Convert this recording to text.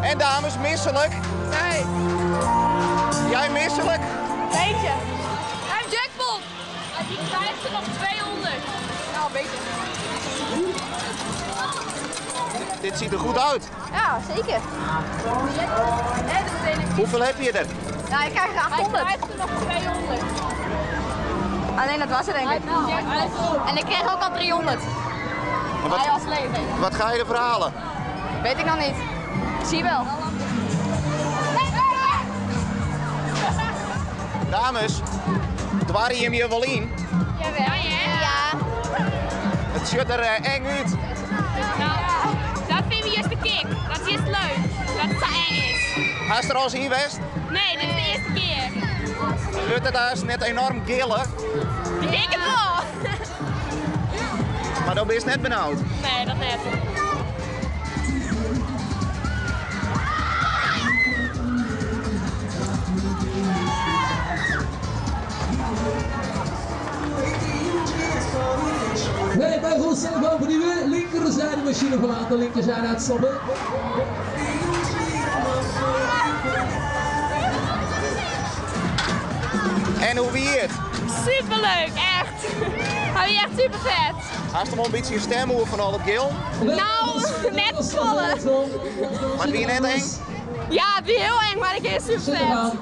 En dames, misselijk? Nee. Jij misselijk? Beetje. Hij heeft jackpot. Die krijgt er nog 200. Nou, beter. Dit ziet er goed uit. Ja, zeker. Hoeveel heb je er? Nou, ik krijg er 800. Hij krijgt er nog 200. Alleen dat was het denk ik. En ik kreeg ook al 300. En wat, Hij was leeg. wat ga je ervoor halen? Weet ik nog niet. Zie wel. Dames, dwar je hem je wel in? Jawel. Ja. Het ziet er eng uit. Nou, dat vinden we juist de kick. Dat is juist leuk. Dat het zo eng is. Hij is er al eens in geweest? Nee, dit is de eerste keer. Wordt het daar net enorm gillen? Ik denk het wel. Maar dan ben je net benauwd. Nee, dat net. Nee, bij Roel zelf die we linkerzijde machine verlaten, linkerzijde uitstappen. En hoe wie het? Superleuk, echt. Hou je echt super vet. Had je hem een beetje je stem hoor van al het gil? Nou, net volle. Maar wie net eng? Ja, het wie heel eng, maar ik is super vet.